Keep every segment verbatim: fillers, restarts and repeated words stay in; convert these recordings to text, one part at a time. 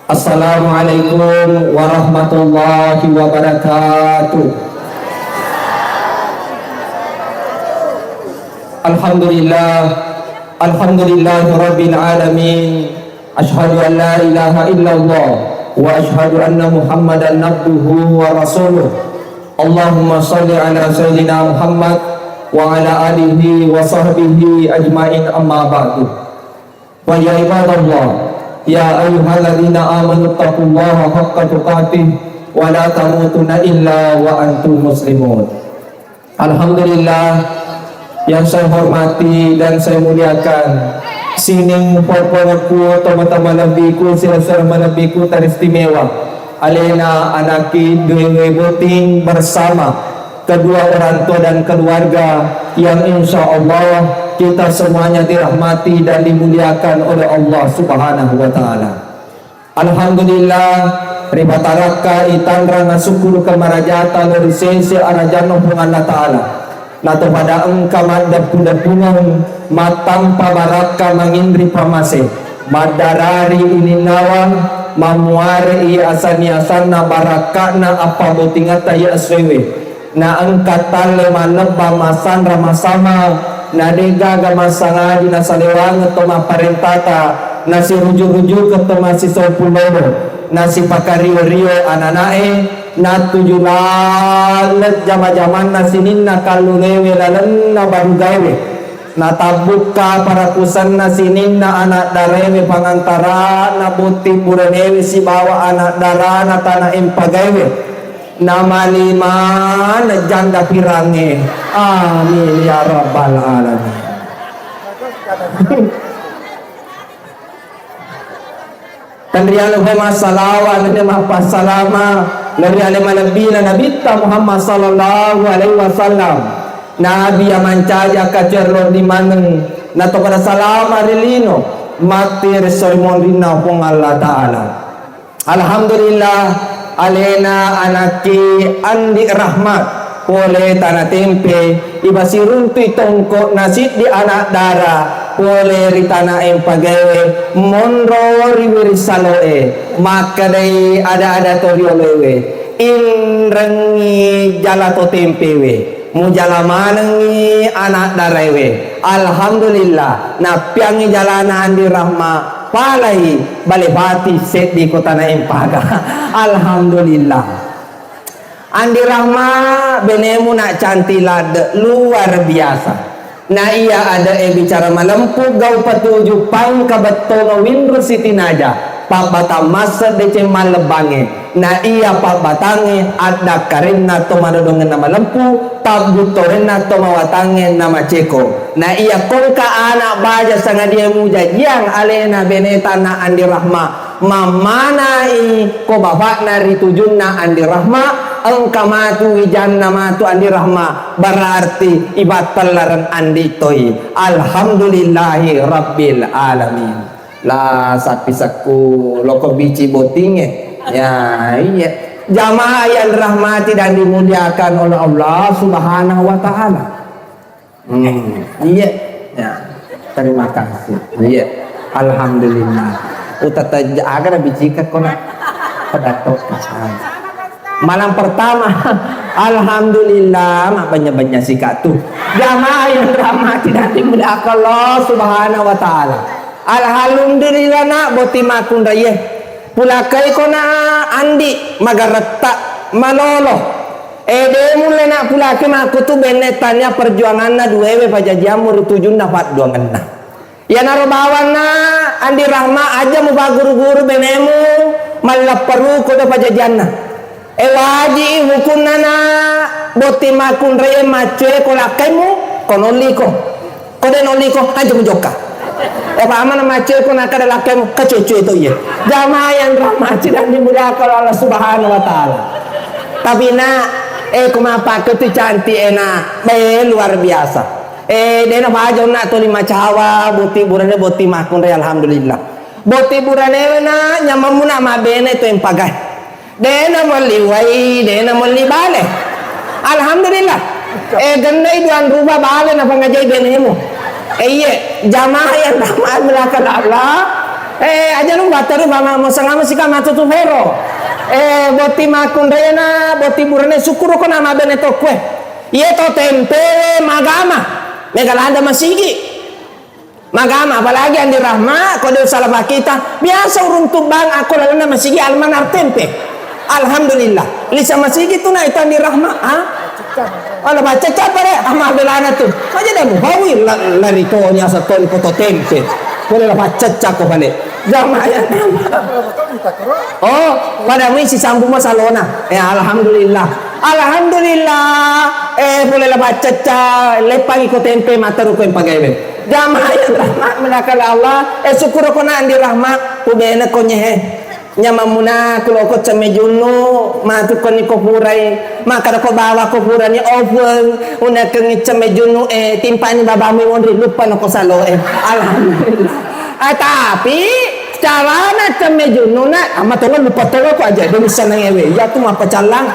Assalamualaikum warahmatullahi wabarakatuh. Alhamdulillah. Alhamdulillahi rabbil alamin. Asyhadu an la ilaha illallah wa asyhadu anna Muhammadan abduhu wa rasuluh. Allahumma shalli ala sayyidina Muhammad wa ala alihi wa sahbihi ajmain, amma ba'du. Wa ya ibadallah, ya ayyuhalladzina amanu taqullaha haqqa tuqatih wa la tamutunna illa wa antum muslimun. Alhamdulillah, yang saya hormati dan saya muliakan, sining popolokku, tomatoa malebbiku, sira-sira malebbiku teristimewa, alena anakki Dewe Boting bersama kedua orang tua dan keluarga yang insya Allah kita semuanya dirahmati dan dimuliakan oleh Allah Subhanahu wa Ta'ala. Alhamdulillah, ripatarakka itanrang asukkuruka marajata lo ri sese arajanna Puang Allah Ta'ala. Natopada engka maddeppu-deppungeng, mattampa barakka manginri pamase, maddarari ininnawang, mammuare i asani-asanna barakka'na appabotingetta iya essoewe. Na engka talle mallebba massanra massama, na de'gaga massangaji nasalewangeng to mapparentata, nasiruju-rujukeng to massisompu lolo, nasipakario-rio anana'e, natuju laleng jama-jamanna sininna kallulewe lalenna barugaewe. Natabbukka parakusenna sininna anak darewe pangantarana botting buranewe sibawa anak darana tana empagaewe. Namalima najjanda pirangnge. Amin ya rabbal alamin. Tenrialu homa salawa nene mappassalama neriale malebbina Nabitta Muhammad sallallahu alaihi wasallam. Nabi yang mancaji akkacerro di maneng natopada salama ri lino matti ri sorimonrinna Puang Allah Ta'ala. Alhamdulillah, alena anakki Andi Rahmat pole tana tempe, iba siruntui tongko'na siddi anak dara pole ri tana empagae, monro ri wiring saloe, makkedai ada-ada to rioloewe, inrengngi jala to tempewe, mujala manengngi anak daraewe. Alhamdulillah, nappiangngi jalana Andi Rahma, palai Bale Pati seddi kotana empaga. Alhamdulillah. Andi Rahma, benemu nak cantik ladde, luar biasa. Na iya ade'e bicara malempu, gau patuju, pangka bettono winru sitinaja, pabbatang masse deceng mallebbangnge. Na iya pabbatangnge addakkarenna to madodongenna malempu, pabbuttorenna to mawatangnge namaceko. Na iya kongka anak baja sangadie mujajiang alena beneta na Andi Rahma, mammanai ko bapakna ri tujunna Andi Rahma, engka matu wijanna matu Andi Rahma, berarti ibattellareng Andi toi. Alhamdulillahi rabbil alamin. La sappi sekku loko bici botingnge. Ya, iya. Jamaah yang dirahmati dan dimuliakan oleh Allah Subhanahu wa Ta'ala. Hmm, iya. Ya. Terima kasih. Iya. Alhamdulillah. Utata aga na bicika kona pedato. Malam pertama. Alhamdulillah, mak banyak-banyak sikatu. Jamaah yang dirahmati dan dimuliakan Allah Subhanahu wa Ta'ala. Alhamdulillah, nak, boti makkunraie. Pulakaiko na Andi, magaretta, malolo. E, de mulle nak pulake makkutu benne tania perjuanganna duewe pajajiammu ri tujunna padduangenna. Iyanaro bawanna Andi Rahma, aja mupagguru-guru benemu mallapparu kodo pajajianna. E, waji hukunna na boti makkunraie maccoe ko lakkaimu, ko nolliko. Ko de nolliko, aja mujokka. E, pamana maccoe ko nakkada lakkaimu, kacoe-coe to iye. Jamaah yang dirahmati dan dimuliakan Allah Subhanahu wa Ta'ala. Tapi nak, e, ko mappakku tu cantik e nak, be luar biasa. E, dena baja nak toli macawa, boti burane, boti makkunrai, alhamdulillah. Boti buranewe nak, nyamammu nak mabene to empagai. Dena melli wai, dena melli bale. Alhamdulillah. E, gennai duang ruba bale napangajai benemu. E, iye, jamaah yang dirahmati Allah. Eh, aja lu batteru mama mosanga masika matu tu hero. Eh, boti makkunrena, boti burane, syukur ko nama bene tokkue. Iye to tempe magama. Mega landa masigi. Magama, apalagi Andi Rahma, ko de usala pakita. Biasa uruntu bang ako lalenna masigi almanar tempe. Alhamdulillah. Lisa masigi tu na itu Andi Rahma, ha? Ala baca capa de, ama belana tu. Aja de mubawi la-, lari to nya sa to ni foto tempe. Boleh la baca cako bale. Jamaah ya. Oh, pada mui si sambu masalona. Ya, alhamdulillah. Alhamdulillah. Eh, boleh la baca ca, lepangi ko tempe mata ruko yang pagai be. Jamaah yang rahmat menakal Allah. Eh, syukur ko na Andi Rahma. Ku bene ko nyehe. Nyamamuna ku loko cemme junnu, matu koni ko purai, makkada ko bawa ko purani ofeng, unakengi cemme junnu, eh, timpani babamu monri, lupa no ko salo, eh. Alhamdulillah. Ah, tapi carana cemme junnu na, amma tolo lupa tolo ko aja, demi seneng ewe, iya tu mapacallang.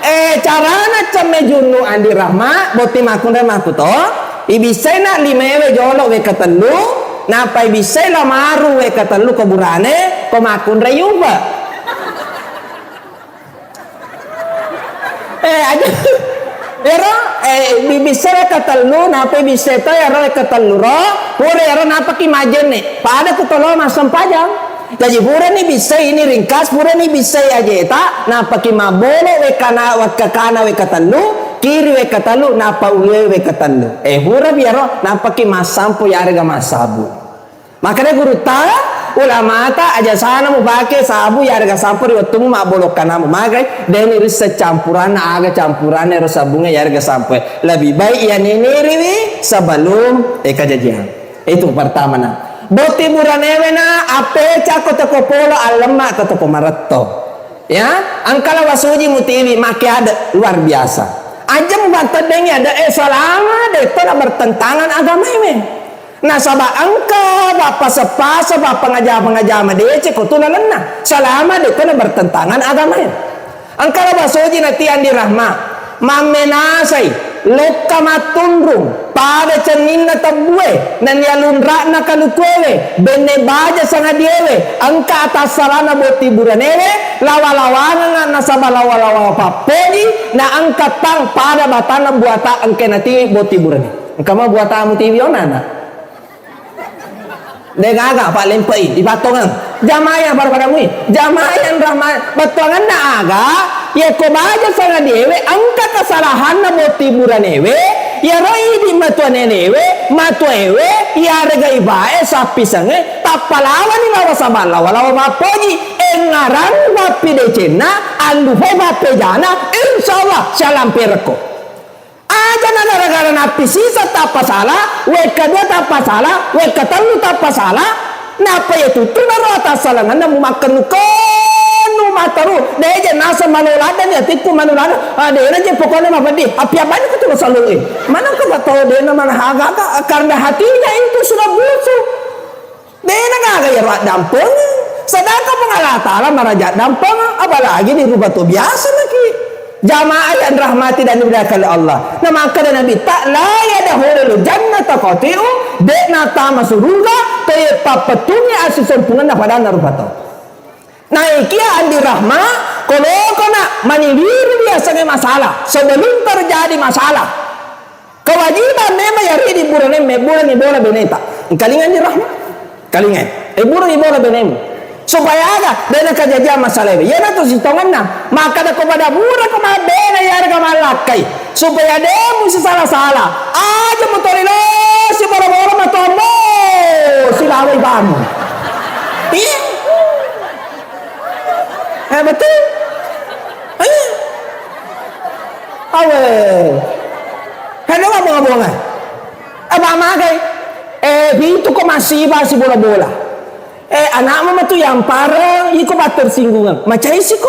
Eh, carana cemme junnu Andi Rahma, boti makkunre makuto. Ibissai na lima ewe jolo wekka tellu, nappa ibissai la maru wekka tellu ko burane, ko makkunrai upa. Eh, aja. Ero, eh, bi-, bissa wekka tellu, nappa ibissai to ero wekka tellu ro, pura ero nappaki majenne. Pada ku tolo massempajang. Jaji purani bissai ini ringkas, purani bissai ajeta, nappaki mabbolo wekkana, wekkakana wekka tellu, kiri wekka tellu, nappa uwe wekka tellu. Eh, pura biaro, nappaki massampo yarega massabu. Makanya gurutta, ulamata, aja sana mupake sabu yarega sampo ri wettumu mabbolo kanamu. Magai, deni risseng campuranna, aga campuranna ero sabunge yarega sampo. Lebih baik iya neneriwi sebelum, eh, kejadian. Itu pertama, nah. Boti buranewe na, appeca ko toko polo, allemma ko toko maretto. Ya, engkala wasuji mutiwi, make ade luar biasa. Aja mubatteddengi ade, eh, selama detto na bertentangan agamaewe. Nasaba engka bappase-pase, bappangaja-pangaja madeceng ko tu lalenna. Selama detto na bertentangan agamae. Engka la basoji natiang di Rahma, mammenasai, lokka mattunrung, pada cenninna tebbue, nennia lunra'na kalukuewe, benne baja sangadiewe, engka atassalana boti buranewe, lawa-lawangenga nasaba lawa-lawa pappoji, na engka tang pada batanna buata engka natiwi boti burane. Engka ma buatamu tiwi onana. De gaga, Pak, lempei, dipattongeng. Jamaah yang baru pada mui. Jamaah yang rahmat, bettuanganna aga, yekko baja sangadiewe, engka kesalahanna boti buranewe, yaro idi matua nenewe, matuaewe, yarega ibae, sappisengnge, tappalawani lawa sabang lawa-lawa mappoji, engngarang pappidecenna, allupai pappejana, insya Allah, sialamperekko. Aja na gara-gara nappisisa tappa sala, wekka dua tappa sala, wekka tellu tappa sala, nappa iya tuttu naro atassalangenna mumakkennu-kennu matteru, deje naseng manu laddani atikku manu ladda, ah, dena je pokokna mapeddi, appiabbanni kutu masalungi. Manengka tau dena mana haga-haga, karena hatinya itu sudah busuk. Dena gaga iyaro addampengeng. Sedangkan Puang Allah Ta'ala maraja addampengeng, apalagi di rupa to biasa maki. Jamaah yang rahmati dan dimuliakan oleh Allah. Nah, maka ada Nabi tak la yadkhulul jannata qati'u, de natama suruga, to ye pappetungi asisumpungenna padanna rupa to. Naikia andi rahma, kolokona maniwiri biasanya masalah, sebelum terjadi masalah. Kewajiban memang yari di burane mebburani bola beneta. Engkalinga ni rahma. Kalinga. E burani bola benemu. Supaya aga, bena kejadian masalah ini. Yana tu sitonganna. Maka ada kepada bura ke mabena ya harga malakkai. Supaya demu sesala-sala. Aja mutoli lo si bola-bola matomo. Silawai bamu. Iya. Eh, betul. Iya. Awe. Hena mabonga-bonga. Apa magai? Eh, pitu ko masiba si bola-bola. Eh, anakmu matu yang pareng, iko battersinggungan. Macai siko.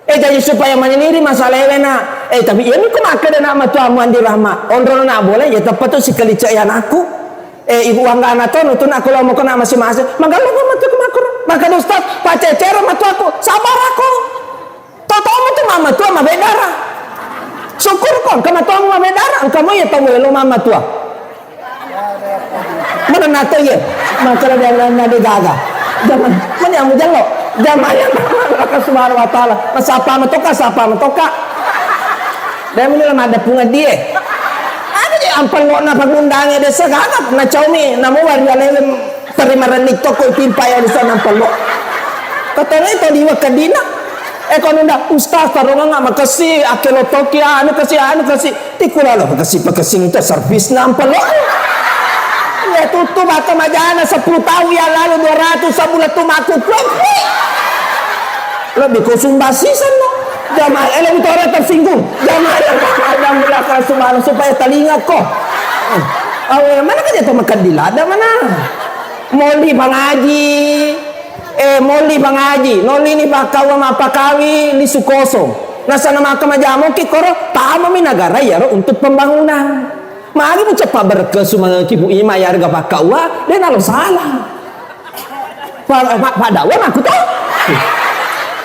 Eh, jadi supaya maniniri masalah ewe na. Eh, tapi iya miko makkeda nak matuamu andi rahma. Onrono nak boleh, ya tepat tu si kelicak ya anakku. Eh, ibu wanggana to, nutun aku lo mau kena masing-masing. Magallo ko matu ke makro. Maka ustaz, pacecero matu aku. Sabar aku. Totomu tu mamatua mabedara. Syukur ko engka matuamu mabedara, engka mo iya tau elo mamatua. Mana nato iya? Masalah dia na de gaga. Jama-, mani amu jallo. Jamaah yang dirahmati Allah Subhanahu wa Ta'ala. Masapa matoka, sapa matoka. Dai mani la maddeppung addie. Ada je ampello'na pagundange desa gaga, na caumi, namu wari alele terima rennik toko timpa ya desa nampello. Katanya itu liwat kedina. Eh, kono nda, Ustaz, tarongeng makessi, akkelo toki, anu kessi, anu kessi. Tikulalo pakessi-pakessing itu servisna ampello. Ya tuttu maka majana sepuluh tahun yang lalu dua ratus sebulan tu maku kuekui. Lebih kau sumbang sisan no. Jamaah, eh, lebih orang tersinggung. Jamaah yang ada belakang subhanahu supaya telinga kok. Awe, mana kan jatuh makan di lada mana? Moli pangaji. Eh, moli pangaji. Noli ni pakkawa mappakawi lisu kosong. Nasana maka majamoki koro, tamami negara iyaro untuk pembangunan. Magi mu ceppa berke sumangeki Bu Ima yarega pakkawa, de nalo salah. Pa-, pa-, padawa aku to.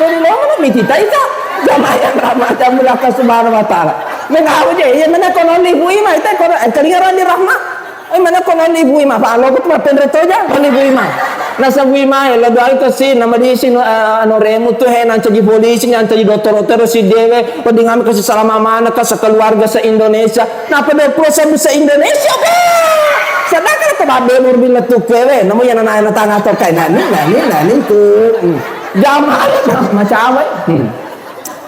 Jadi lo mana miti taita. Jamaah yang rahmati Allah Subhanahu wa Ta'ala. Mengawa je, iya mana kono ni Bu Ima, ita kono, eh, kelinga di rahmat. Eh, mana kono ni Bu Ima, pa lo aku penre toja, ni Bu Ima. Nasa Bu Ima, eh, lo doai kessi, nama di sini, eh, anu remu tu, he, nancaji polisi, nancaji dokter-dokter, si dewe, pedingam kasih selama mana, ke sekeluarga se-Indonesia. Napa dua puluh ribu se-Indonesia, be? Sedangkan ke babe murbil letuk, we, namu yang anak-anak tangga to, kayak nani, nani, nani tu. Hmm. Jamaah, macam apa? Hmm.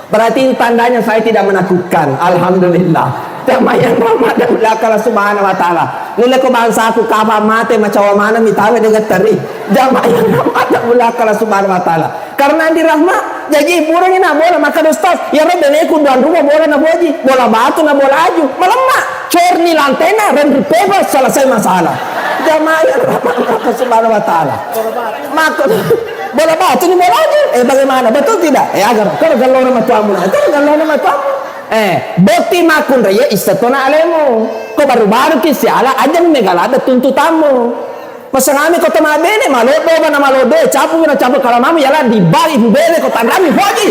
Berarti itu tandanya saya tidak menakutkan. Alhamdulillah. Jamaah yang rahmati Allah Subhanahu wa Ta'ala. Nilai ko bangsaku kapan mate macawa mana mitawe dengan teri. Jamaah yang rahmati Allah Subhanahu wa Ta'ala. Karena di rahmat, jadi burung ini bola maka Ustaz, ya Rabbi, neku doang rumah bola na boji, bola batu na bola aju, melemah, corni lantena, rendri pebas, selesai masalah. Jamaah yang rahmati Allah Subhanahu wa Ta'ala. Maka Bola batu ni bola aja. Eh, bagaimana? Betul tidak? Eh, agar kau gallona matuamu lah. Itu gallona matuamu. Eh, boti makunraiye issa tona alemu. Ko baru-baru ki siala aja megalada tuntutanmu. Masangami ko tama bene, malodo mana malodo, eh, capu na capu kalamamu, yala di bali bubele ko tanrami hoji.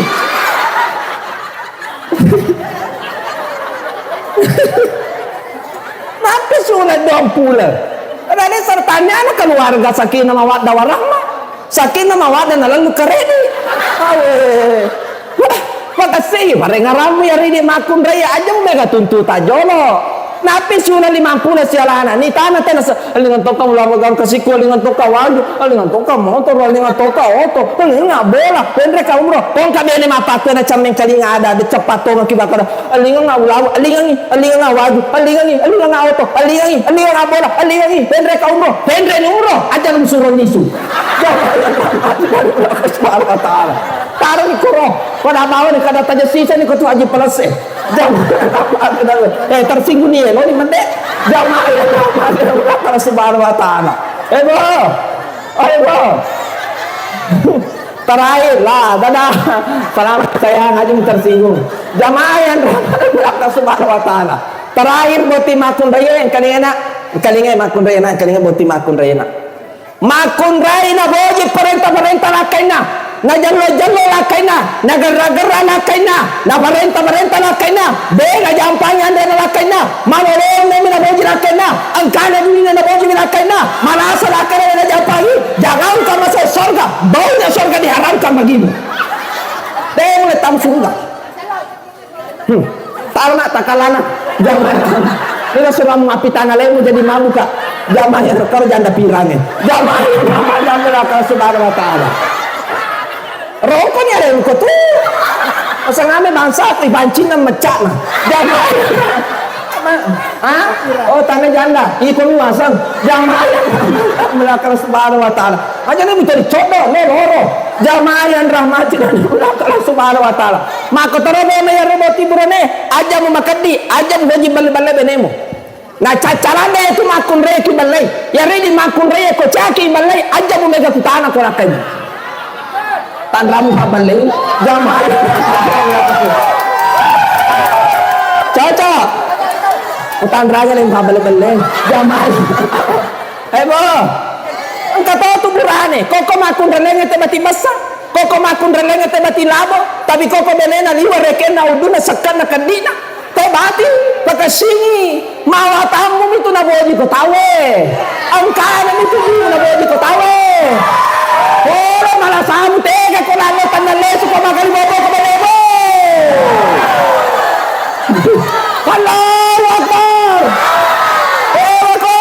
Nappi surat dua puluh. Karena ini sertanya anak keluarga sakinah mawaddah warahmah. Sakinna mawadda nalellu karedi. Awe. Wah, makessigi parengarammu ya ridi makkunrai aja mega tuntuta jolo. Nappi siula limampulo sialana, ni tana tena se-, alingan toka mulawa gaung kasikku, alingan toka waju, alingan toka motor, alingan toka oto, alingan bola, penre ka umroh, kongka bene mapakku na cammeng kalinga ada, ada cepat tonga kibakada, alingan ulawa, alingangi, Allingengnga waju, allingengngi, allingengnga oto, allingengngi, allingengnga bola, allingengngi, penre ka umroh, penre ni umroh, aja lu suro lisu. Subhanahu wa ta'ala. Taroni koro, pada bawa ni kada taja sisa ni ketua haji pelese. Eh, tersinggung ni, lo ni mende. Jamaah yang rahmati Allah subhanahu wa ta'ala. Eh, bro. Ayo, bro. Terakhir lah, dadah. Selamat sayang, aja tersinggung. Jamaah yang rahmati Allah subhanahu wa ta'ala. Terakhir, boti makkunraiye, engkalingana, engkalinga makkunraiena, engkalinga boti makkunraiena. Makkunrai naboji parenta-parenta lakkainna, najello-jello lakkainna, nagerra-gerra lakkainna, naparenta-parenta lakkainna, de najampangi anrena lakkainna, malolongeng naboji lakkainna, engkana dunia naboji lakkainna, malasa lakkainna najampangi, jangankan masuk surga, baunya surga diharamkan bagimu. De mulai tamu surga. Hmm. Tarona takalana. Jamaah. Ina sudah mengapitana lemu jadi mabuka. Jamaah yang kau janda pirange. Jamaah yang janda lakal subhanahu wa ta'ala. Rokok ni ada yang kau tu. Pasang ame bangsa aku ibancin dan mecak nah. Jamaah. Ha? Oh, tana janda. Iko mi wasang. Jamaah yang lakal subhanahu wa ta'ala. Aja ni bisa dicodok, lo loro. Jamaah yang rahmati dan lakal subhanahu wa ta'ala. Makkotoro bene iyaro boti burane, aja mumakeddi, aja mubaji balle-balle benemu. Na caccaranna itu makkunrai ki ballei. Iyaridi makkunrai ko caki ballei, aja mumega kutana ko lakkai. Tanramu paballei, jamaah. Cocok. Tanranya leng paballei-ballei, jamaah. Eh, bo. Engka to tu burane, koko makkunrelenge te bati bessa, koko makkunrelenge te bati labo, tapi koko benena liwa rekenna uduna sekkanna keddina. Te bati, pakessingi, mawatammu mitu naboji ko tawe. Engkana mitu naboji ko tawe. Olo mala samu tega ko lalo tanna lesu ko magari bobo ko bobo. Allahu Akbar. Olo ko.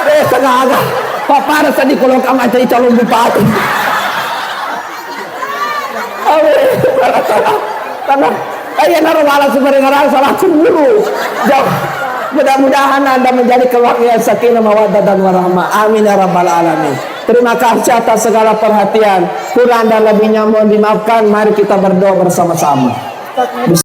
Eh, sengaja. Papara sedih kalau kamu jadi calon bupati. Amin. Karena, eh, iya, naro malah sebenarnya salah kuburu. Jauh. Mudah-mudahan Anda menjadi keluarga yang sakinah, mawaddah, dan warahmah. Amin ya rabbal alamin. Terima kasih atas segala perhatian. Kurang dan lebihnya mohon dimaafkan. Mari kita berdoa bersama-sama.